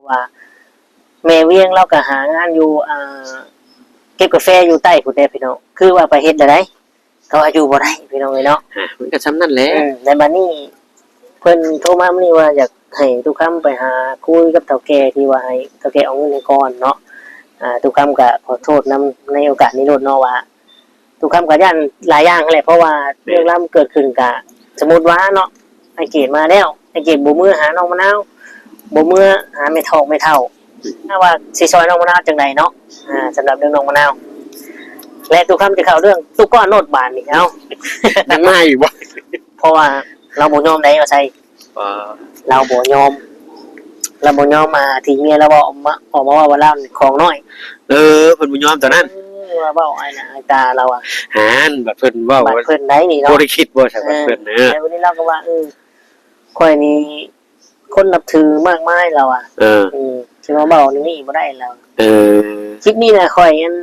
ວ່າແມ່ວຽງລາວກໍຫາງານຢູ່ ອ່າ ເກັບກາແຟຢູ່ໃຕ້ພຸ້ນເດ້ພີ່ນ້ອງ ຄືວ່າໄປເຮັດແນວໃດ ເຂົາວ່າຢູ່ບໍ່ໄດ້ພີ່ນ້ອງເອີຍເນາະ. ຮະ ມັນກໍສ່ຳນັ້ນແຫຼະ. ເອີ ແລ້ວບາດນີ້ເພິ່ນໂທມາມື້ນີ້ວ່າຢາກໃຫ້ຕຸຄຳໄປຫາຄຸຍກັບເຖົ້າແກ່ ທີ່ວ່າໃຫ້ເຖົ້າແກ່ເອົາເງິນໃຫ້ກ່ອນເນາະ. ອ່າ ຕຸຄຳກໍຂໍໂທດນຳໃນໂອກາດນີ້ໂລດເນາະວ່າ ຕຸຄຳກໍຢ້ານຫຼາຍຢ່າງຫັ້ນແຫຼະ ເພາະວ່າເລື່ອງລາວມັນເກີດຂຶ້ນ ກະສົມມຸດວ່າເນາະ ອ້າຍເກດມາແລ້ວ ອ້າຍເກດບໍ່ເມືອຫານ້ອງມະນາວ ບໍ່ເມືອຫາແມ່ທອກແມ່ເຖົ້າ ຖ້າວ່າຊິຊ່ອຍນ້ອງມະນາວຈັ່ງໃດເນາະ. ອ່າ ສຳລັບເລື່ອງນ້ອງມະນາວ ແລະ ຕຸຄຳຈະເຂົ້າເລື່ອງຕຸກ້ອນໂລດບາດນີ້ ເອົ້າ ຍັງມາອີກບໍ່? ເພາະວ່າລາວບໍ່ຍອມໃດວ່າໃສ່ ວ່າ ລາວບໍ່ຍອມ ລາວບໍ່ຍອມ ອ່າ ທີ່ເມຍລາວເວົ້າອອກມາ ອອກມາເວົ້າວ່າລາວຂອງນ້ອຍ. ເອີ ເພິ່ນບໍ່ຍອມຕອນນັ້ນ ເອີ ວ່າເວົ້າອ້າຍໜ້າອ້າຍຕາລາວອະ ຫັ້ນ ບັດເພິ່ນເວົ້າ ບັດເພິ່ນໄດ໋ນີ້ເນາະ ບໍ່ໄດ້ຄິດບໍ່ ເອີ ບັດເພິ່ນ ເອີ ແຕ່ວັນນີ້ລາວກໍວ່າ ເອີ ຂ້ອຍນີ້ຄົນນັບຖືມາກມາຍລາວອະ ເອີ ເອີ ຊິມາເວົ້າແນວນີ້ບໍ່ໄດ້ລາວ. ເອີ ຄລິບນີ້ນະຂ້ອຍ ອັນ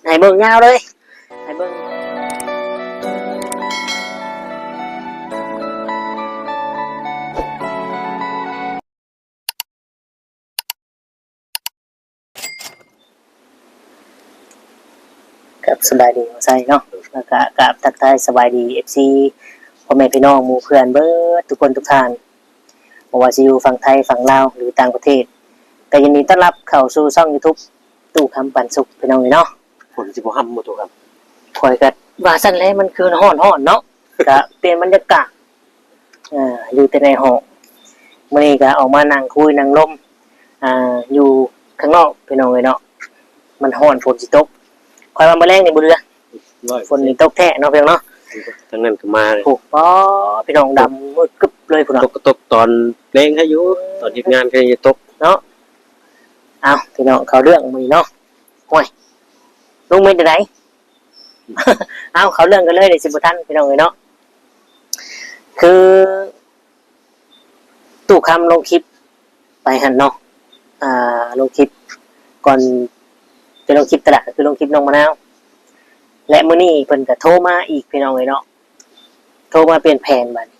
ໃຫ້ເບິ່ງຍາວເລີຍ ໃຫ້ເບິ່ງ ຄັບ ສະບາຍດີ ບ່າວໄຊເນາະ ແລ້ວກະກາບທັກທາຍສະບາຍດີ ເອັຟຊີ ພໍ່ແມ່ພີ່ນ້ອງໝູ່ເພື່ອນເບິດທຸກຄົນທຸກທ່ານ ບໍ່ວ່າຊິຢູ່ຝັ່ງໄທ ຝັ່ງລາວ ຫຼືຕ່າງປະເທດ ກໍຍິນດີຕ້ອນຮັບເຂົ້າສູ່ຊ່ອງຢູທູບ ຕູ້ຄຳປັນສຸກ ພີ່ນ້ອງເອີຍເນາະ. ຝົນຊິບໍ່ຮຳບໍ່ຕູ້ຄຳ? ຂ້ອຍກໍວ່າຊັ້ນແຫຼະ ມັນຄືຮ້ອນໆເນາະ ກະປ່ຽນບັນຍາກາດ ອ່າ ຢູ່ແຕ່ໃນຫ້ອງ ມື້ນີ້ກໍອອກມານັ່ງຄຸຍນັ່ງລົມ ອ່າ ຢູ່ຂ້າງນອກ ພີ່ນ້ອງເອີຍເນາະ ມັນຮ້ອນ ຝົນຊິຕົກ ຂ້ອຍວ່າມື້ແລງນີ້ບໍ່ເຫຼືອ ຝົນນີ້ຕົກແທ້ເນາະ ພີ່ນ້ອງເນາະ. ທາງນັ້ນກໍມາ ໂອ້ ພີ່ນ້ອງ ດຳມືດກຶບເລີຍພຸ້ນນະ ຕົກກໍຕົກຕອນແລງໃຫ້ຢູ່ ຕອນເຮັດງານກໍຍັງຕົກເນາະ. ເອົ້າ ພີ່ນ້ອງ ເຂົ້າເລື່ອງມື້ນີ້ເນາະ ໂອ້ຍ ລຸງເປັນຈັ່ງໃດ? ເອົາ ເຂົ້າເລື່ອງກັນເລີຍ ດຽວຊິບໍ່ທັນ ພີ່ນ້ອງເອີຍເນາະ ຄືຕູ້ຄຳລົງຄລິບໄປຫັ້ນເນາະ ອ່າ ລົງຄລິບ ກ່ອນຈະລົງຄລິບຕະຫຼາດ ກໍຄືລົງຄລິບນ້ອງມະນາວ ແລະ ມື້ນີ້ເພິ່ນກໍໂທມາອີກ ພີ່ນ້ອງເອີຍເນາະ ໂທມາປ່ຽນແຜນບາດນີ້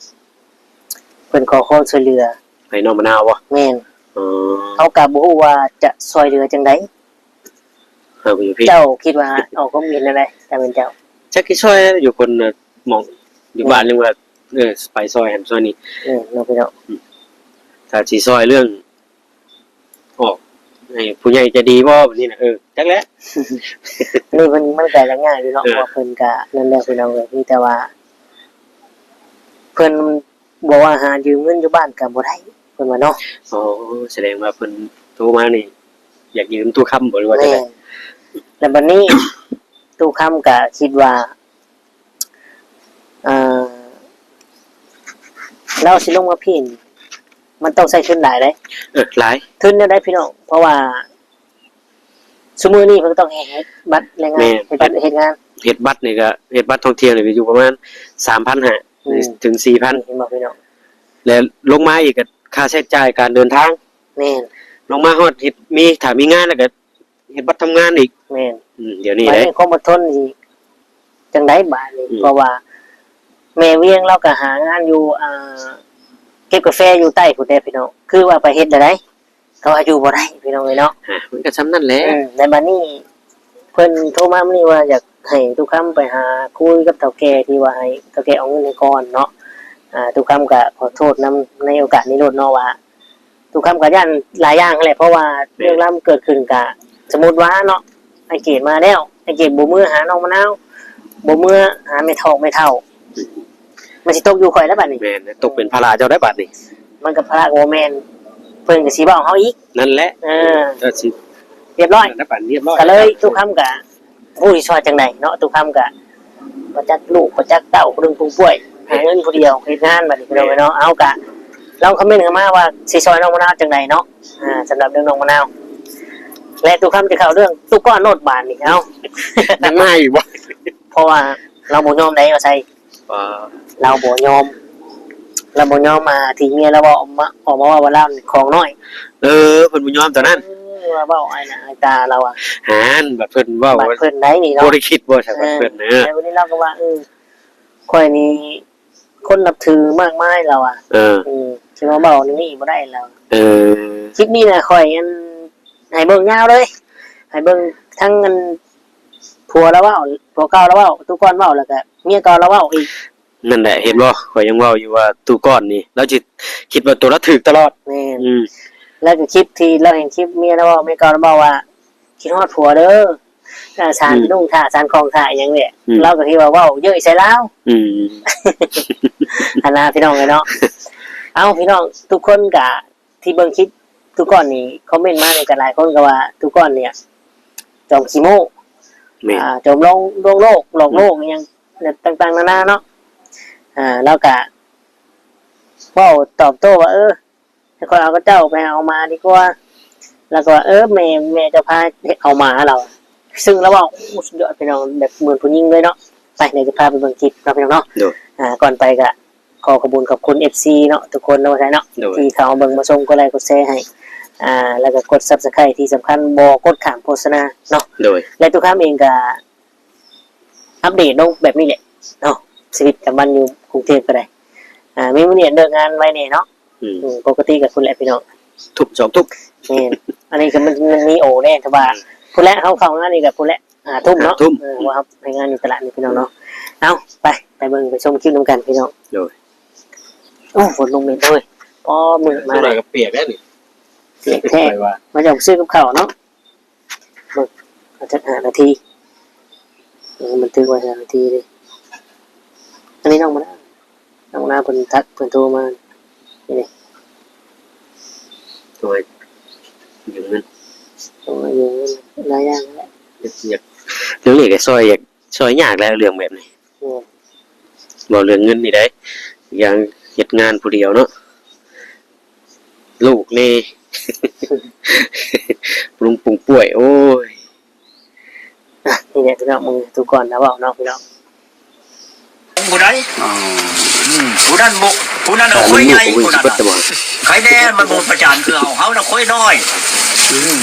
ເພິ່ນຂໍຄວາມຊ່ວຍເຫຼືອ ໃຫ້ນ້ອງມະນາວບໍ່? ແມ່ນ ອໍ ເຮົາກໍບໍ່ຮູ້ວ່າຈະຊ່ວຍເຫຼືອຈັ່ງໃດ ເຈົ້າຄິດວ່າອອກຄວາມຄິດເຫັນແນວໃດ ຖ້າເປັນເຈົ້າ? ຈັກຊິຊ່ອຍຢູ່ຄົນ ເອີ ໝ່ອງຢູ່ ແມ່ນ ບ້ານຍັງວ່າ ເອີ ໄປຊ່ອຍຫັ້ນຊ່ອຍນີ້ ແມ່ນເນາະ ພີ່ນ້ອງ ອືມ ຖ້າຊິຊ່ອຍເລື່ອງອອກໃຫ້ຜູ້ໃຫຍ່ໃຈດີບໍ່ ແບບນີ້ນະ ເອີ ຈັກແຫຼະ ນີ້ມັນ ມັນກໍຍາກຢູ່ເນາະ ເອີ ເພາະວ່າເພິ່ນກໍນັ້ນແຫຼະ ພີ່ນ້ອງເອີຍ ມີແຕ່ວ່າເພິ່ນ ບອກວ່າຫາຢືມເງິນຢູ່ບ້ານກໍບໍ່ໄດ້ ເພິ່ນວ່າເນາະ. ອໍ ສະແດງວ່າເພິ່ນໂທມານີ້ ຢາກຢືມຕູ້ຄຳບໍ່ ຫຼືວ່າຈັ່ງໃດ? ແມ່ນ ແລ້ວບັດນີ້ຕູ້ຄຳກໍຄິດວ່າ ອ່າ ລາວຊິລົງມາພີ້ນີ້ ມັນຕ້ອງໃຊ້ທຶນຫຼາຍເດ້. ເອີ ຫຼາຍ ທຶນແນວໃດ ພີ່ນ້ອງ? ເພາະວ່າ ຊຸມື້ນີ້ເພິ່ນກໍຕ້ອງເຮັດບັດແຮງງານ ແມ່ນ ເຮັດບັດ ເຮັດ ເຮັດງານ ເຮັດບັດນີ້ກໍ ເຮັດບັດທ່ອງທ່ຽວນີ້ກໍຢູ່ປະມານສາມພັນຫ້າ ແມ່ນ ເຖິງສີ່ພັນ ເຫັນບໍ່ພີ່ນ້ອງ? ແລະ ລົງມາອີກກໍຄ່າໃຊ້ຈ່າຍການເດີນທາງ ແມ່ນ ລົງມາຮອດເຮັດ ມີ ຖ້າມີງານແລ້ວກໍເຮັດບັດທຳງານອີກ ແມ່ນ ອືມ ດຽວນີ້ ບາດນີ້ ເດ້ ຄວາມອົດທົນນີ້ຈັ່ງໃດບາດນີ້? ອືມ ເພາະວ່າແມ່ວຽງລາວກໍຫາງານຢູ່ ອ່າ ເກັບກາແຟຢູ່ໃຕ້ພຸ້ນເດ້ພີ່ນ້ອງ ຄືວ່າໄປເຮັດແນວໃດ ເຂົາວ່າຢູ່ບໍ່ໄດ້ພີ່ນ້ອງເອີຍເນາະ. ຮະ ມັນກໍສ່ຳນັ້ນແຫຼະ. ເອີ ແລ້ວບາດນີ້ເພິ່ນໂທມາມື້ນີ້ວ່າຢາກໃຫ້ຕຸຄຳໄປຫາຄຸຍກັບເຖົ້າແກ່ ທີ່ວ່າໃຫ້ເຖົ້າແກ່ເອົາເງິນໃຫ້ກ່ອນເນາະ. ອ່າ ຕຸຄຳກໍຂໍໂທດນຳໃນໂອກາດນີ້ໂລດເນາະ ວ່າຕຸຄຳກໍຢ້ານຫຼາຍຢ່າງຫັ້ນແຫຼະ ເພາະວ່າ ແມ່ນ ເລື່ອງລາວມັນເກີດຂຶ້ນ ກະສົມມຸດວ່າເນາະ ອ້າຍເກດມາແລ້ວ ອ້າຍເກດບໍ່ເມືອຫານ້ອງມະນາວ ບໍ່ເມືອຫາແມ່ທອກແມ່ເຖົ້າ ມັນຊິຕົກຢູ່ຂ້ອຍແລ້ວບາດນີ້. ແມ່ນ ຕົກເປັນພາລະເຈົ້າໄດ້ບາດນີ້. ມັນກໍພາລະກໍບໍ່ແມ່ນ ເພິ່ນກໍຊິເວົ້າເຮົາອີກ. ນັ້ນແຫຼະ ເອີ ກໍຊິຮຽບຮ້ອຍ ນັ້ນແຫຼະ ບາດຮຽບຮ້ອຍ. ກໍເລີຍຕຸຄຳກໍບໍ່ຮູ້ຊິຊ່ອຍຈັ່ງໃດເນາະ ຕຸຄຳກໍບໍ່ຈັກລູກບໍ່ຈັກເຕົ້າ ຜູ້ໜຶ່ງຜູ້ປ່ວຍ ຫາເງິນຜູ້ດຽວເຮັດງານບາດນີ້ ພີ່ນ້ອງເອີຍເນາະ. ເອົາ ກໍລອງຄອມເມັນເຂົ້າມາວ່າຊິຊ່ອຍນ້ອງມະນາວຈັ່ງໃດເນາະ. ອ່າ ສຳລັບເລື່ອງນ້ອງມະນາວ ແລະ ຕຸຄຳຈະເຂົ້າເລື່ອງຕຸກ້ອນໂລດບາດນີ້. ເອົ້າ ຍັງມາອີກບໍ່? ເພາະວ່າລາວບໍ່ຍອມໃດວ່າໃສ່ ວ່າ ລາວບໍ່ຍອມ ລາວບໍ່ຍອມ ອ່າ ທີ່ເມຍລາວເວົ້າອອກມາ ອອກມາເວົ້າວ່າລາວຂອງນ້ອຍ. ເອີ ເພິ່ນບໍ່ຍອມຕອນນັ້ນ ເອີ ວ່າເວົ້າອ້າຍໜ້າອ້າຍຕາລາວອະ ຫັ້ນ ບັດເພິ່ນເວົ້າ ບັດເພິ່ນໄດ໋ນີ້ເນາະ ບໍ່ໄດ້ຄິດບໍ່ ເອີ ບັດເພິ່ນ ເອີ ແລ້ວວັນນີ້ລາວກໍວ່າ ເອີ ຂ້ອຍນີ້ ຄົນນັບຖືມາກມາຍລາວວ່າ ເອີ ອືມ ຊິມາເວົ້າແນວນີ້ບໍ່ໄດ້ລາວ. ເອີ ຄລິບນີ້ນະ ຂ້ອຍ ອັນ ໃຫ້ເບິ່ງຍາວເລີຍ ໃຫ້ເບິ່ງທັງ ອັນ ຜົວລາວເວົ້າ ຜົວເກົ່າລາວເວົ້າ ຕູ້ກ່ອນເວົ້າ ແລ້ວກະເມຍເກົ່າລາວເວົ້າອີກ. ນັ້ນແຫຼະ ເຫັນບໍ່? ຂ້ອຍຍັງເວົ້າຢູ່ວ່າຕູ້ກ່ອນນີ້ ລາວຊິຄິດວ່າໂຕລາວຖືກຕະຫຼອດ. ແມ່ນ ອືມ ແລ້ວກໍຄລິບທີ່ລາວເຫັນຄລິບເມຍລາວເວົ້າ ເມຍເກົ່າລາວເວົ້າວ່າ ຄິດຮອດຜົວເດີ ອາ ສານ ອືມ ນຸ່ງຖ້າ ສານຂອງຖ້າ ອີ່ຫຍັງນີ້ ອືມ ລາວກໍຄິດວ່າເວົ້າເຍີະໃສ່ລາວ. ອືມ ຫັ້ນນະ ພີ່ນ້ອງເອີຍເນາະ. ເອົ້າ ພີ່ນ້ອງທຸກຄົນກະ ທີ່ເບິ່ງຄລິບຕູ້ກ່ອນນີ້ ຄອມເມັນມານີ້ກໍຫຼາຍຄົນກໍວ່າຕູ້ກ່ອນນີ້ຈອມຂີ້ໂມ້ ແມ່ນ ອ່າ ຈອມລວງ ລວງໂລກ ຫຼອກໂລກ ອືມ ອີ່ຫຍັງຕ່າງໆນານາເນາະ. ອ່າ ລາວກະເວົ້າຕອບໂຕ້ວ່າ ເອີ ໃຫ້ຂ້ອຍເອົາກັບເຈົ້າໄປເອົາໝາດີກວ່າ ລາວກໍວ່າ ເອີ ແມ່ ແມ່ເຈົ້າພາເອົາໝາ ລາວ ຊຶ່ງລາວເວົ້າ ໂອ້ ສຸດຍອດ ພີ່ນ້ອງ ແບບເໝືອນຜູ້ຍິງເລີຍເນາະ. ໄປ ດຽວຈະພາໄປເບິ່ງຄລິບເນາະ ພີ່ນ້ອງເນາະ. ໂດຍ ອ່າ ກ່ອນໄປກະ ຂໍຂອບຄຸນຂອບຄຸນເອັຟຊີເນາະ ທຸກຄົນເນາະ ວ່າຊັ້ນເນາະ ໂດຍ ທີ່ເຂົ້າມາເບິ່ງມາຊົມ ກົດໄລກົດແຊໃຫ້ ອ່າ ແລ້ວກໍກົດ Subscribe ທີ່ສຳຄັນບໍ່ກົດຂ້າມໂຄສະນາເນາະ. ໂດຍ ແລະ ຕຸຄາມເອງກະອັບເດດລົງແບບນີ້ແຫຼະເນາະ ຊີວິດປະຈຳວັນຢູ່ກຸງເທບກໍໄດ້ ອ່າ ມີມື້ນີ້ເລີກງານໄວແດ່ເນາະ. ອືມ ອືມ ປົກກະຕິກໍພຸ້ນແຫຼະ ພີ່ນ້ອງ ທຸ່ມ ສອງທຸ່ມ. ແມ່ນ ອັນນີ້ກໍມັນ ມັນມີໂອແດ່ ແຕ່ວ່າ ອືມ ພຸ້ນແຫຼະ ເຮົາເຂົ້າງານນີ້ກໍພຸ້ນແຫຼະ ຫ້າທຸ່ມເນາະ ຫ້າທຸ່ມ ເອີ ເພາະວ່າເຮົາໄປງານຢູ່ຕະຫຼາດນີ້ ພີ່ນ້ອງເນາະ. ເອົ້າ ໄປ ໄປເບິ່ງໄປຊົມຄລິບນຳກັນ ພີ່ນ້ອງ. ໂດຍ ໂອ້ ຝົນລົງເມັດເວີຍ ພໍມືດມາ ຈັກໜ້ອຍກໍປຽກແລ້ວນີ້ ປຽກແທ້ ຂ້ອຍວ່າ ມາຈອກຊື້ກັບເຂົ້າເນາະ. ເບິ່ງ ເອົາຈັກຫ້ານາທີ ເອີ ບັນທຶກໄວ້ຫ້ານາທີເດ້. ອັນນີ້ນ້ອງມານາ ນ້ອງມານາເພິ່ນທັກ ເພິ່ນໂທມາ ນີ້ເດ້ ໂອ້ຍ ຢືມເງິນ ໂອ້ຍ ຢືມເງິນ ຫຼາຍຢ່າງແຫຼະ ຢາກ ຢາກ ເລື່ອງນີ້ກໍຊ່ອຍ ຢາກ ຊ່ອຍຍາກແຫຼະ ເລື່ອງແບບນີ້. ແມ່ນ ເວົ້າເລື່ອງເງິນນີ້ໄດ໋ ຢ່າງເຮັດງານຜູ້ດຽວເນາະ ລູກແດ່ ປຸງປຸງປ່ວຍ ໂອ້ຍ. ອ່ະ ນີ້ແຫຼະພີ່ນ້ອງ ມື້ທຸກຄົນນະເວົ້າເນາະພີ່ນ້ອງ ຜູ້ໃດ ອໍ ອືມ ຜູ້ນັ້ນບໍ່ ຜູ້ນັ້ນເອົາຄວາຍໃຫຍ່ ຜູ້ນັ້ນນະ ໄຄແດ່ ມັນບໍ່ປະຈານຄືເຮົາ ເຮົານະຄວາຍນ້ອຍ ອືມ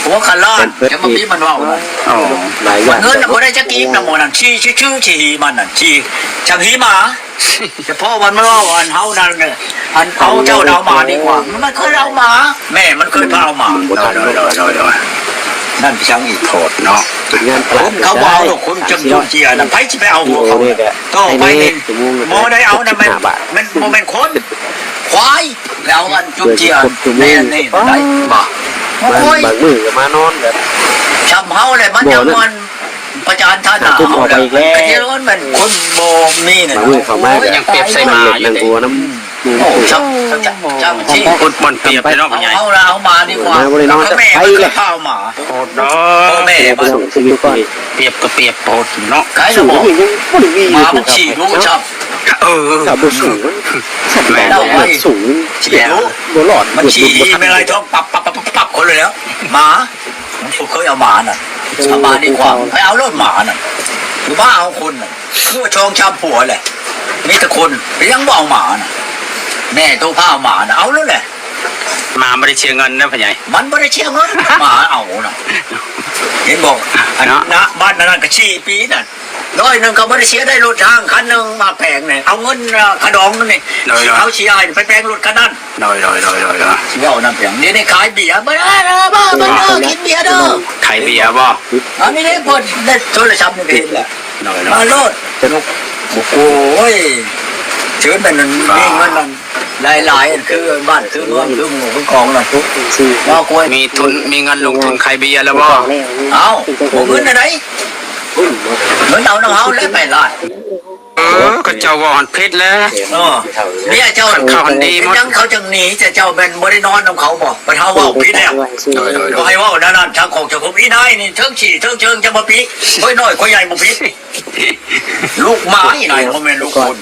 ຫົວຂະລາດ ຈະມາປີມັນເວົ້ານະ ອໍ ຫຼາຍຢ່າງ ເງິນນະບໍ່ໄດ້ຈັກກີບນະ ໝໍນັ້ນ ຂີ້ຊື່ໆ ຂີ້ຫີມັນນະ ຂີ້ຈຳຫີໝາ. ສະເພາະວ່າມັນເວົ້າອັນເຮົານັ້ນ ອັນເອົາເຈົ້ານະເອົາໝາດີກວ່າ ມັນເຄີຍເອົາໝາ ແມ່ມັນເຄີຍພາເອົາໝາ ບໍ່ທັນ ໂດຍໆ ນັ້ນໄປຈັ່ງອີກ ໂພດເນາະ ຄົນເຂົາບໍ່ເອົາດອກ ຄົນຈຳຈຸນເຈຍນະ ໃຜຊິໄປເອົາພວກເຂົາ ຕໍ່ໄປນີ້ບໍ່ໄດ້ເອົານະ ແມ່ນ ແມ່ນບໍ່ແມ່ນຄົນ ຄວາຍ ແລ້ວອັນຈຸນເຈຍແມ່ນນີ້ໄດ້ບໍ່ ມາ ບາງມື້ກໍມານອນແບບ ຊຳເຮົາແຫຼະ ມັນຍັງ ປະຈານທ່ານໜ້າເຮົາແລ້ວ ກະຊິວ່າແມ່ນຄົນບໍ່ມີນັ້ນ ມາເວີ້ຍເຂົ້າມາ ໂອ້ຍ ຍັງປຽບໃສ່ໝາຢູ່ເດ້ ນັ່ງຫົວນຳ ໂອ້ ຈຳ ຈຳ ຈຳທີ່ຄົນບ່ອນປຽບເນາະ ເຮົາລະເອົາໝາດີກວ່າ ມາບໍ່ໄດ້ນອນ ແມ່ມັນເຄີຍພາເອົາໝາ ໂພດເນາະ ພໍ່ແມ່ມັນ ປຽບກໍປຽບໂພດເນາະ ໃກ້ລະບໍ່ ໝາມັນຂີ້ດຸຊ້ຳ ເອີ ຖ້າບໍ່ສູງ ແມ່ນ ສູງ ຂີ້ດຸ ບໍ່ລອດ ມັນຂີ້ດີແມ່ນໄລ່ທ້ອງປັບໆໆໆຄົນເລີຍແລ້ວ ໝາ ມັນບໍ່ເຄີຍເອົາໝານະ ເອົາໝາດີກວ່າ ໄປເອົາໂລດໝານະ ຜູ້ບ້າເອົາຄົນນະ ຄືວ່າຊອງຊາມຜົວແຫຼະ ມີແຕ່ຄົນ ເປັນຫຍັງບໍ່ເອົາໝານະ ແມ່ໂຕພາເອົາໝານະ ເອົາໂລດແຫຼະ ໝາບໍ່ໄດ້ເສຍເງິນນະພໍ່ໃຫຍ່ ມັນບໍ່ໄດ້ເສຍເງິນ ໝາເອົານະ ເຫັນບໍ່ ອັນນະ ບ້ານນັ້ນກໍສີ່ປີນັ້ນ ຮ້ອຍໜຶ່ງກໍບໍ່ໄດ້ເສຍ ໄດ້ລົດທາງຄັນໜຶ່ງມາແປງນີ້ ເອົາເງິນຄ່າດອງນັ້ນນີ້ ໂດຍໆ ເອົາເສຍໃຫ້ໄປແປງລົດຄັນນັ້ນ ໂດຍໆໆໆ ຊິເວົ້ານຳຫຍັງ ດຽວນີ້ຂາຍເບຍ ບໍ່ໄດ້ ບໍ່ໄດ້ ບໍ່ໄດ້ກິນເບຍເດີ ຂາຍເບຍບໍ່ ອັນນີ້ເດ້ ເພິ່ນໃນໂທລະສັບນີ້ເຫັນແຫຼະ ໂດຍໆ ມາໂລດ ໂອ້ຍ ເຊີນໄປນັ້ນ ມີເງິນນັ້ນ ຫຼາຍໆ ຄືບ້ານຄືເມືອງຄືໝູ່ຄືກອງນັ້ນ ເວົ້າກວຍ ມີທຶນ ມີເງິນລົງທຶນຂາຍເບຍແລ້ວບໍ່ ເອົ້າ ບໍ່ເງິນອັນໃດ ເງິນເອົານຳເຮົາແຫຼະ ແປດລ້ານ ເອີ ເຂົາເຈົ້າເວົ້າຫັ້ນຜິດແລ້ວ ເອີ ເມຍເຈົ້າ ເຂົາຫັ້ນດີໝົດ ເປັນຫຍັງເຂົາຈັ່ງໜີ ແຕ່ເຈົ້າແມ່ນບໍ່ໄດ້ນອນນຳເຂົາບໍ່ ບັດເຮົາເວົ້າຜິດແລ້ວ ໂດຍໆໆ ບໍ່ໃຫ້ເວົ້າແນວນັ້ນ ທາງຂອງເຈົ້າ ອີນາຍນີ້ ເທິງຂີ້ເທິງເຊີງ ຈະມາປິ ຂ້ອຍນ້ອຍຂ້ອຍໃຫຍ່ບໍ່ຜິດ ລູກໝາອີ່ນາຍ ບໍ່ແມ່ນລູກຄົນ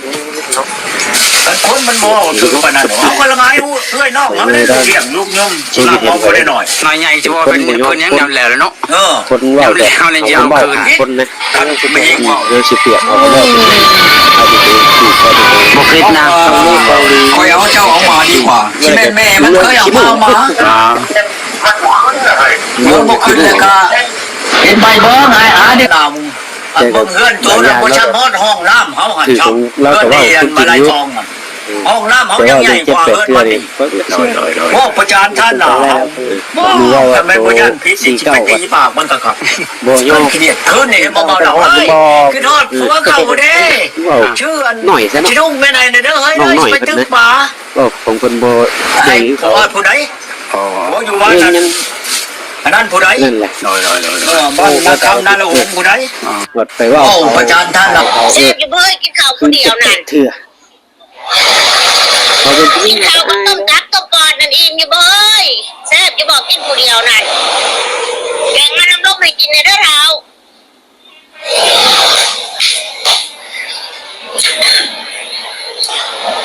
ຄັນຄົນມັນບໍ່ເວົ້າຖືກປານນັ້ນ ເຮົາກໍລະງາຍຮູ້ເອື້ອຍນ້ອງ ເຮົາໄດ້ລູກລ້ຽງລູກຍົມ ລາກເຮົາບໍ່ໄດ້ໜ້ອຍ ນ້ອຍໃຫຍ່ຊິວ່າເປັນເພິ່ນຫຍັງແນວແລ້ວເນາະ ເອີ ຄົນເວົ້າແລ້ວນີ້ຊິເອົາຄືນ ຄົນນະ ຄັນມີເວົ້າ ເອີ ຊິປຽບເອົາ ບໍ່ຜິດນະ ຂ້ອຍເອົາເຈົ້າເອົາໝາດີກວ່າ ຊິແມ່ນແມ່ມັນເຄີຍເອົາມາ ເອົາໝາ ເອີ ບໍ່ຂຶ້ນແລ້ວກໍເຫັນໃບເບິ່ງ ອ້າຍ ອ້າຍ ດາວ ອັນເບິ່ງເຮືອນໂຕນະ ບໍ່ຊ່ຳຮອດຫ້ອງນ້ຳເຮົາຫັ້ນ ເຮືອນນີ້ອັນມາໄລ່ທອງຫັ້ນ ຫ້ອງນ້ຳເຮົາຍັງໃຫຍ່ກວ່າເຮືອນມັນອີກ. ໂອ້ ປະຈານທ່ານລາວ ບໍ່ ຄັນແມ່ນບໍ່ຢ້ານຜິດນີ້ ຊິໄປຕີປາກມັນກະຄັກ. ບໍ່ຍອມ ຄືນນີ້ມາເວົ້າແລ້ວ ເອີຍ ຄິດຮອດຜົວເກົ່າເດ້ ຊື່ອັນຊິລຸງແມ່ໃນເດີ ເຮີ້ຍ ຊິໄປຕຶກປາ. ເວົ້າຂອງເພິ່ນບໍ່ໃຫຍ່ຄືເຂົາ ຜົວຜູ້ໃດ? ອໍ ຜົວຢູ່ບ້ານນັ້ນ ອັນນັ້ນຜູ້ໃດ? ນັ້ນແຫຼະ ເອີ ບ້ານນາຄຳນາລະຫົງຜູ້ໃດ? ບັດໄປເວົ້າ ເວົ້າປະຈານທ່ານລາວ ເສບຢູ່ເບີຍ ກິນເຂົ້າຜູ້ດຽວນັ້ນ ເທື່ອ ກິນເຂົ້າກັບຕົ້ມຕັບຕົ້ມປອດນັ້ນ ອີ່ມຢູ່ເບີຍ? ແຊບຢູ່ບໍ່ ກິນຜູ້ດຽວນັ້ນ? ແກງມານຳລົມໃຫ້ກິນແດ່ເດີເຖົ້າ.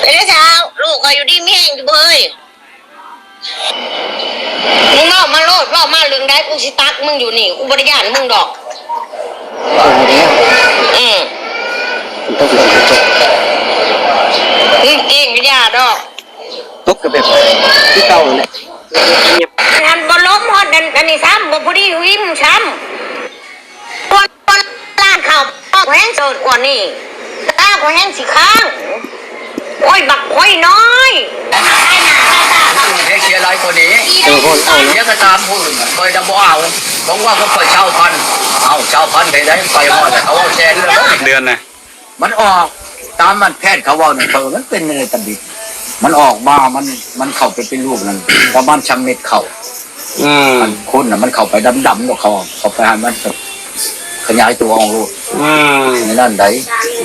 ເປັນໄດເຖົ້າ ລູກຂ້ອຍຢູ່ດີມີແຮງຢູ່ເບີຍ? ມຶງເວົ້າມາໂລດ ເວົ້າມາເລື່ອງໃດ ກູຊິຕັກມຶງຢູ່ນີ້ ກູບໍ່ໄດ້ຢ້ານມຶງດອກ. ເອີ ມັນຕົກຢູ່ ມັນຕົກ ອືມ ເກັ່ງກະຢ່າດອກ ຕົກກະແບບຄືເກົ່າຫັ້ນແຫຼະ ງຽບ. ມັນບໍ່ລົມຮອດອັນ ອັນນີ້ຊ້ຳ ບໍ່ພໍດີຫຸ່ມຊ້ຳ. ຄົນ ຄົນລ້ານເຂົ້າ ແຮງເສີດກວ່ານີ້ ຕາກໍແຮງຊິຄ້າງ. ໂອ້ຍ ບັກຄວາຍນ້ອຍ ເຮັດເສຍຫຼາຍກວ່ານີ້ ເສຍກະຕາມຜູ້ອື່ນ ຂ້ອຍນະບໍ່ເອົາ. ບອກວ່າຂ້ອຍຊາວພັນ ເອົາ ຊາວພັນໄດ້ ໄດ້ໄປຮອດແລ້ວ ເຂົາເອົາແສນເລີຍ. ເດືອນນະ ມັນອອກຕາມມັນແພດເຂົາເວົ້ານັ້ນ ເຂົາວ່າມັນເປັນເມລາຕາບິດ ມັນອອກມາ ມັນ ມັນເຂົ້າໄປເປັນລູກນັ້ນ ປະມານຊ່ຳເມັດເຂົ້າ. ອືມ ອັນຄົນນະ ມັນເຂົ້າໄປດຳໆ ດອກ ເຂົາ ເຂົ້າໄປຫັ້ນ ມັນກະຂະຫຍາຍຕົວອອກໂລດ. ອືມ ໃນນັ້ນໃດ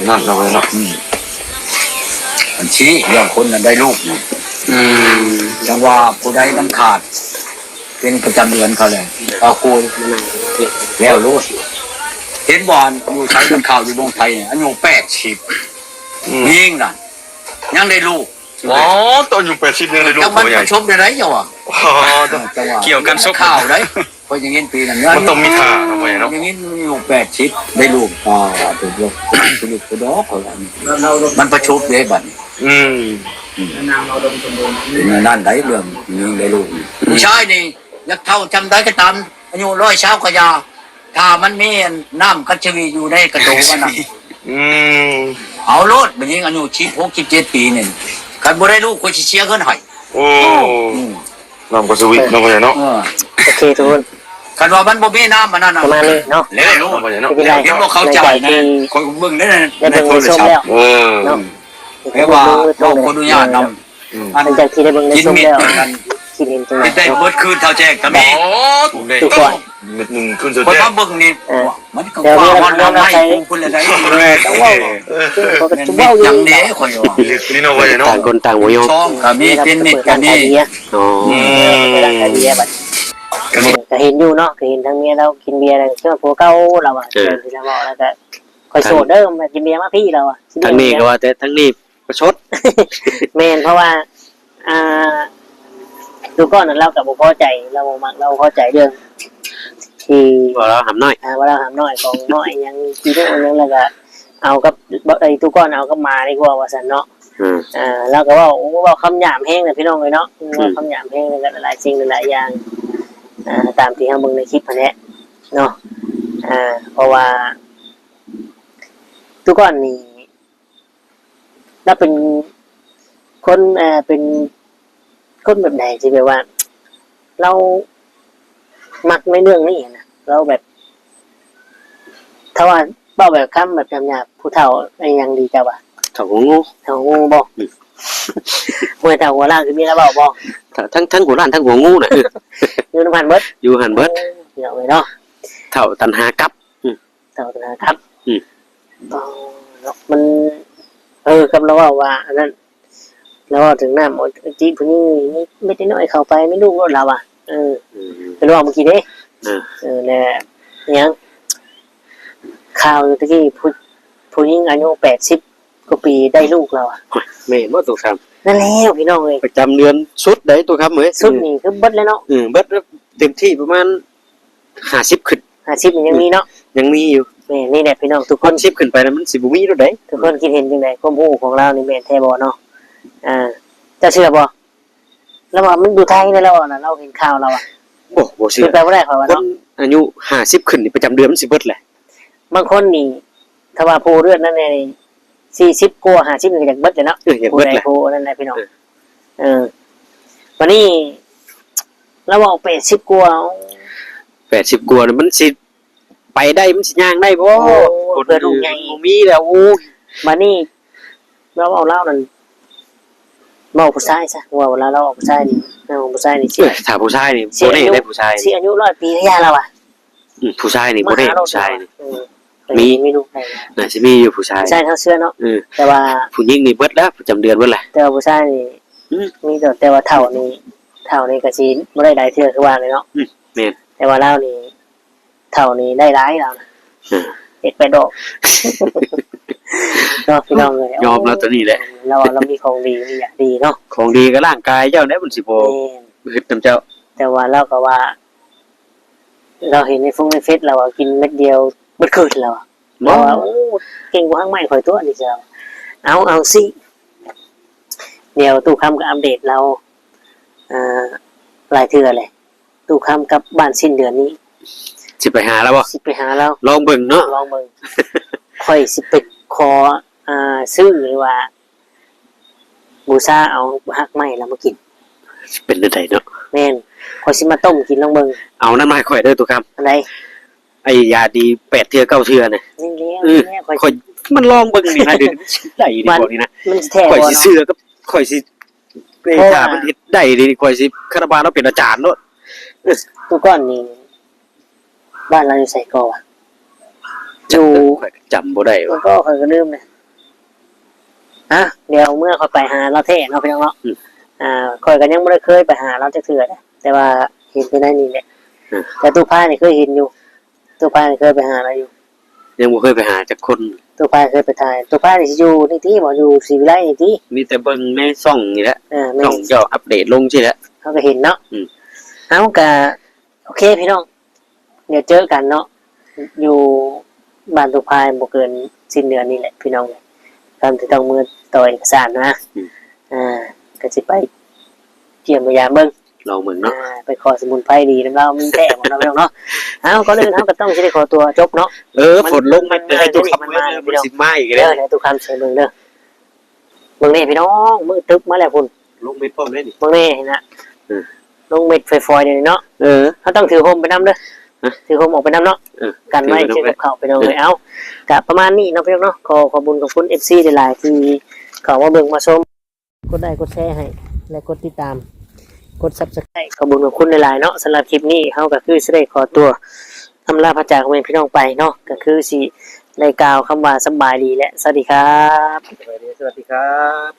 ນັ້ນເນາະ ເນາະ ອືມ ອັນຊີ້ ເລື່ອງຄົນນັ້ນໄດ້ລູກນະ. ອືມ ຈັ່ງວ່າຜູ້ໃດມັນຂາດ ເປັນປະຈຳເດືອນເຂົາແຫຼະ ເອົາໂກຍແລ້ວໂລດ. ເຫັນບໍ່ ຢູ່ໃສ ມັນຂ່າວຢູ່ເມືອງໄທ ອາຍຸແປດສິບ ອືມ ຍິງນະ ຍັງໄດ້ລູກ. ອໍ ຕອນອາຍຸແປດສິບຍັງໄດ້ລູກ ຈັກມັນປະສົບໄດ້ໃດ ເຈົ້າວ່າ. ອໍ ເຈົ້າວ່າ ກ່ຽວກັນສົບ ຂ່າວໃດ ຂ້ອຍຍັງເຫັນປີນັ້ນ ມັນຕ້ອງມີທ່າເນາະ ເນາະ ຍັງເຫັນຢູ່ແປດສິບໄດ້ລູກ. ອໍ ຖືກຢູ່ ຖືກຢູ່ດອກ ເຂົາວ່າ ມັນປະສົບເດ້ບັດນີ້. ອືມ ອືມ ເປັນແນວນັ້ນໃດ ເລື່ອງຍິງໄດ້ລູກ. ອືມ ຜູ້ຊາຍນີ້ ຢາກເຖົ້າຊ່ຳໃດກໍຕາມ ອາຍຸຮ້ອຍຊາວກໍຢ່າ ຖ້າມັນມີອັນນ້ຳກັດຊະວີຢູ່ໃນກະໂຕມັນນະ ອືມ ເອົາໂລດ. ແມ່ຍິງອາຍຸສິບຫົກ ສິບເຈັດປີນີ້ ຄັນບໍ່ໄດ້ລູກ ຂ້ອຍຊິເສຍເງິນໃຫ້. ໂອ້ ອືມ ນ້ຳກັດຊະວີເນາະ ພໍ່ໃຫຍ່ເນາະ. ເອີ ໂອເຄທຸກຄົນ ຄັນວ່າມັນບໍ່ມີນ້ຳອັນນັ້ນນະ ປະມານນີ້ເນາະ ແລ້ວໂລດ ເຫັນບໍ່ ເຂົາເຈົ້າ ຂ້ອຍເບິ່ງໃນ ໃນໂທລະສັບ ເອີ ແປວ່າເວົ້າຂໍອະນຸຍາດນຳ. ອືມ ຫຼັງຈາກທີ່ໄດ້ເບິ່ງໄດ້ຊົມແລ້ວ ຄິດເຫັນຈັ່ງໃດ? ເຮັດໄດ້ເບິດຄືນເທົ່າແຈ້ງກະມີ. ໂອ້ ທຸກຄົນ ເມັດໜຶ່ງຄືນເທົ່າແຈ້ງ ຂ້ອຍມາເບິ່ງນີ້ ເອີ ມັນກະກວ້າງຮອດລຳໄມ້ປູພຸ້ນລະໃດ໋. ແມ່ນ ຂ້ອຍກະເວົ້າຢູ່ ເປັນຫຍັງເດ້ ຂ້ອຍວ່າ ເລິກນີ້ເນາະ ເວົ້າເນາະ ຕ່າງຄົນຕ່າງບໍ່ຍອມ ຊ່ອງກະມີ ເປັນມິດກະມີ. ອໍ ອືມ ກະເຫັນຢູ່ເນາະ ກະເຫັນທັງເມຍລາວກິນເບຍແລ້ວ ເຊື່ອຜົວເກົ່າລາວວ່າ ເອີ ທີ່ລາວເວົ້າ ແລ້ວກະ ຂ້ອຍໂສດເດີ ມາກິນເບຍມາພີ້ ລາວວ່າ. ທາງນີ້ກະວ່າແຕ່ທາງນີ້ປະຊົດ ແມ່ນ ເພາະວ່າ ອ່າ ດູກ່ອນນັ້ນລາວກະບໍ່ພໍໃຈ ລາວບໍ່ມັກ ລາວບໍ່ພໍໃຈເລື່ອງທີ່ວ່າລາວຫຳນ້ອຍ ອ່າ ວ່າລາວຫຳນ້ອຍ ຂອງນ້ອຍຫຍັງ ຂີ້ໂມ້ຫຍັງ ແລ້ວກະເອົາກັບ ໄອ້ຕູກ່ອນເອົາກັບໝາດີກວ່າ ວ່າຊັ້ນເນາະ. ອືມ ອ່າ ລາວກະເວົ້າ ໂອ້ ເວົ້າຄຳຫຍາບແຮງນະ ພີ່ນ້ອງເອີຍເນາະ ເວົ້າຄຳຫຍາບແຮງ ແລ້ວກະຫຼາຍສິ່ງຫຼາຍຢ່າງ ອ່າ ຕາມທີ່ເຮົາເບິ່ງໃນຄລິບຫັ້ນແຫຼະເນາະ. ອ່າ ເພາະວ່າ ຕູກ່ອນນີ້ ລາວເປັນຄົນ ເອີ ເປັນຄົນແບບໃດ ທີ່ແບບວ່າ ລາວມັກໃນເລື່ອງນີ້ຫັ້ນນະ ລາວແບບ ຖ້າວ່າເວົ້າແບບຄຳແບບຫຍາບໆ ຜູ້ເຖົ້າອີ່ຫຍັງດີເຈົ້າວ່າ ເຖົ້າຫົວງູ ເຖົ້າຫົວງູບໍ່? ອືມ ບໍ່ແມ່ນເຖົ້າຫົວລ້ານ ຄືມີລາວເວົ້າບໍ່? ທັງ ທັງຫົວລ້ານ ທັງຫົວງູນະ ຢູ່ນຳຫັ້ນເບິດ ຢູ່ຫັ້ນເບິດ ເອີ ພີ່ນ້ອງເອີຍເນາະ ເຖົ້າຕັນຫາກັບ. ເຖົ້າຕະນາກັບ ອືມ ເນາະ ມັນ ເອີ ຄຳລາວເວົ້າວ່າອັນນັ້ນ ລາວເວົ້າເຖິງນ້ຳ ໂອຈິຜູ້ຍິງນີ້ ມີເມັດນ້ອຍເຂົ້າໄປ ມີລູກໂລດລາວວ່າ ເອີ ອືມ ເພິ່ນເວົ້າມື້ກີ້ເດ້ ເອີ ເອີ ແລ້ວຫຍັງ ຂ່າວຢູ່ຕະກີ້ ຜູ້ ຜູ້ຍິງອາຍຸແປດສິບກວ່າປີໄດ້ລູກລາວວ່າ ໂອ້ຍ ແມ່ນບໍ່ ໂຕຄຳ? ນັ້ນແຫຼະ ພີ່ນ້ອງເອີຍ ປະຈຳເດືອນສຸດໃດ ໂຕຄຳເອີຍ ສຸດນີ້ຄືເບິດແລ້ວເນາະ ເອີ ເບິດເຕັມທີ່ປະມານ ຫ້າສິບຂຶ້ນ ຫ້າສິບນີ້ຍັງມີເນາະ ຍັງມີຢູ່ ແມ່ນ ນີ້ແຫຼະພີ່ນ້ອງທຸກຄົນ ຫົກສິບຂຶ້ນໄປນະ ມັນຊິບໍ່ມີໂລດໃດ ທຸກຄົນຄິດເຫັນຈັ່ງໃດ? ຄວາມຮູ້ຂອງລາວນີ້ແມ່ນແທ້ບໍ່ເນາະ? ອ່າ ເຈົ້າເຊື່ອບໍ່? ລາວວ່າມັນຢູ່ໄທນະ ລາວວ່ານະ ລາວເຫັນຂ່າວລາວວ່າ ບໍ່ ບໍ່ເຊື່ອ ເປັນໄປບໍ່ໄດ້ ຂ້ອຍວ່າເນາະ ຄົນອາຍຸຫ້າສິບຂຶ້ນນີ້ປະຈຳເດືອນມັນຊິເບິດແຫຼະ ບາງຄົນນີ້ ຖ້າວ່າຜູ້ເລືອດນັ້ນນີ້ ສີ່ສິບກວ່າ ຫ້າສິບ ນີ້ກໍຢາກເບິດແຫຼະເນາະ. ເອີ ຢາກເບິດແຫຼະ ຜູ້ໃດຜູ້ນັ້ນແຫຼະພີ່ນ້ອງ. ເອີ ເອີ ບາດນີ້ລາວເວົ້າ ແປດສິບກວ່າ ແປດສິບກວ່ານີ້ ມັນຊິໄປໄດ້ ມັນຊິຍ່າງໄດ້ບໍ່? ໂອ້ ຄົນ ເພື່ອລູກໃຫຍ່ ມັນບໍ່ມີແລ້ວ. ໂອ້ຍ ບາດນີ້ລາວເວົ້າລາວນັ້ນ ເວົ້າຜູ້ຊາຍຊະ ເວົ້າລາວ ລາວເວົ້າຜູ້ຊາຍນີ້ ເວົ້າຜູ້ຊາຍນີ້ ເອີ ຖ້າຜູ້ຊາຍນີ້ ຊິ ບໍ່ແນ່ ອາຍຸ ໄດ້ຜູ້ຊາຍນີ້ ຊິອາຍຸຮ້ອຍປີກໍຢ່າລາວວ່າ. ອືມ ຜູ້ຊາຍນີ້ບໍ່ແນ່ ມາຫາເຮົາ ຜູ້ຊາຍນີ້ ເອີ ມີ ມີລູກໄດ້ ໜ້າຊິມີຢູ່ຜູ້ຊາຍ ຜູ້ຊາຍເຮົາເຊື່ອເນາະ. ເອີ ແຕ່ວ່າຜູ້ຍິງນີ້ເບິດແລ້ວ ປະຈຳເດືອນເບິດແລ້ວ. ແຕ່ວ່າຜູ້ຊາຍນີ້ ອືມ ມີແຕ່ ແຕ່ວ່າເຖົ້ານີ້ ເຖົ້ານີ້ກໍຊິບໍ່ໄດ້ຫຼາຍເທື່ອຄືວ່າແຫຼະເນາະ. ອືມ ແມ່ນ ແຕ່ວ່າລາວນີ້ ເຖົ້ານີ້ໄດ້ຫຼາຍລາວນະ ເອີ ເຈັດແປດດອກເນາະ ພີ່ນ້ອງເອີຍ. ຍອມລາວຕົວນີ້ແຫຼະ ລາວວ່າລາວມີຂອງດີ ມີຫຍັງດີເນາະ. ຂອງດີກໍຮ່າງກາຍເຈົ້າແຫຼະ ມັນຊິບໍ່ ແມ່ນ ຮຶດນຳເຈົ້າ. ແຕ່ວ່າລາວກໍວ່າ ລາວເຫັນໃນຟົງໃນເຟສ ລາວວ່າກິນເມັດດຽວເບິດຄືນ ລາວວ່າ. ບໍ່ ລາວວ່າ ໂອ້ ເກັ່ງກວ່າຮາກໄມ້ຂ້ອຍຕົວະ ນີ້ ລາວ. ເອົາ ເອົາຊິ ດຽວຕູ້ຄຳກໍອັບເດດລາວ ອ່າ ຫຼາຍເທື່ອແຫຼະ. ຕູ້ຄຳກັບບ້ານສິ້ນເດືອນນີ້ ຊິໄປຫາລາວບໍ່? ຊິໄປຫາລາວ ລອງເບິ່ງເນາະ ລອງເບິ່ງ. ຂ້ອຍຊິໄປຂໍ ອ່າ ຊື້ ຫຼືວ່າບູຊາເອົາຮາກໄມ້ລາວມາກິນ ຊິເປັນແນວໃດເນາະ? ແມ່ນ ຂ້ອຍຊິມາຕົ້ມກິນລອງເບິ່ງ. ເອົານັ້ນມາໃຫ້ຂ້ອຍເດີ ຕູ້ຄຳ. ອັນໃດ? ໄອ້ຢາດີແປດເທື່ອເກົ້າເທື່ອນະ. ນີ້ແຫຼະ ເອີ ນີ້ແຫຼະ ຂ້ອຍ ຂ້ອຍ ມັນລອງເບິ່ງນີ້ນະ ດຽວນີ້ມັນຊິໄດ້ນີ້ ມັນ ບໍ່ນີ້ນະ ມັນຊິແທ້ ຂ້ອຍຊິເຊື່ອກັບ ຂ້ອຍຊິ ເອີ ເພາະວ່າ ຖ້າມັນເຮັດໄດ້ນີ້ ຂ້ອຍຊິຄາດວ່າລາວເປັນອາຈານໂລດ. ເອີ ຕູ້ກ່ອນນີ້ ບ້ານລາວຢູ່ໃສກໍວະ? ຢູ່ ຂ້ອຍກໍຈຳບໍ່ໄດ້ວ່າ ກໍຂ້ອຍກໍລືມເລີຍ. ອ່ະ ດຽວເມື່ອຂ້ອຍໄປຫາລາວແທ້ເນາະ ພີ່ນ້ອງເນາະ. ອືມ ອ່າ ຂ້ອຍກໍຍັງບໍ່ໄດ້ເຄີຍໄປຫາລາວຈັກເທື່ອເດ້ ແຕ່ວ່າເຫັນແຕ່ໃນນີ້ແຫຼະ. ອືມ ແຕ່ຕູ້ພາຍນີ້ເຄີຍເຫັນຢູ່ ຕູ້ພາຍນີ້ເຄີຍໄປຫາລາວຢູ່. ຍັງບໍ່ເຄີຍໄປຫາຈັກຄົນ. ຕູ້ພາຍເຄີຍໄປຖ່າຍ ຕູ້ພາຍນີ້ຊິຢູ່ນີ້ຕິ ບໍ່ຢູ່ສີວິໄລນີ້ຕິ. ມີແຕ່ເບິ່ງໃນຊ່ອງນີ້ແຫຼະ. ເອີ ແມ່ນ ຊ່ອງເຈົ້າອັບເດດລົງຊີ້ແຫຼະ ເຮົາກໍເຫັນເນາະ. ອືມ ເຮົາກໍ ໂອເຄພີ່ນ້ອງ ດຽວເຈີກັນເນາະ ຢູ່ບ້ານຕູ້ພາຍບໍ່ເກີນສິ້ນເດືອນນີ້ແຫຼະພີ່ນ້ອງ. ຄຳທີ່ຕ້ອງມືຕໍ່ເອກະສານນະ. ອືມ ອ່າ ກໍຊິໄປຢ້ຽມມາຢາມເບິ່ງ ລອງເບິ່ງເນາະ. ອ່າ ໄປຂໍສະໝຸນໄພດີນຳລາວ ມີແທ້ບໍ່ເນາະ ພີ່ນ້ອງເນາະ. ເອົາ ກ່ອນອື່ນເຮົາກໍຕ້ອງຊິໄດ້ຂໍຕົວຈົບເນາະ. ເອີ ຝົນລົງ ມັນ ເອີ ຕູ້ຄຳ ມັນມາ ພີ່ນ້ອງ ຊິມາອີກແລ້ວ. ເອີ ຕູ້ຄຳໃສ່ເບິ່ງເດີ. ເບິ່ງແນ່ພີ່ນ້ອງ ມືດຕຶບມາແລ້ວພຸ້ນ. ລົງເມັດພ້ອມເດ້ນີ້ ເບິ່ງແນ່ຫັ້ນນະ. ເອີ ລົງເມັດຝອຍໆ ດຽວນີ້ເນາະ. ເອີ ເຮົາຕ້ອງຖືຮົ່ມໄປນຳເດີ. ຮະ? ຖືຮົ່ມອອກໄປນຳເນາະ. ເອີ ກັນໄວ້ ໂອເຄ ຊື້ກັບເຂົ້າພີ່ນ້ອງເອີຍ. ເອີ ເອົາ ກະປະມານນີ້ເນາະ ພີ່ນ້ອງເນາະ. ຂໍຂອບບຸນຂອບຄຸນ ເອັຟຊີ ຫຼາຍໆ ທີ່ເຂົ້າມາເບິ່ງມາຊົມ ກົດໄລກົດແຊໃຫ້ ແລະ ກົດຕິດຕາມ ກົດ Subscribe ຂອບບຸນຂອບຄຸນຫຼາຍໆ ເນາະ. ສຳລັບຄລິບນີ້ເຮົາກໍຄືຊິໄດ້ຂໍຕົວ ອຳລາພາຈາກພໍ່ແມ່ພີ່ນ້ອງໄປເນາະ ກໍຄືຊິໄດ້ກ່າວຄຳວ່າສະບາຍດີ ແລະ ສະຫວັດດີຄັບ. ສະບາຍດີ ສະຫວັດດີຄັບ.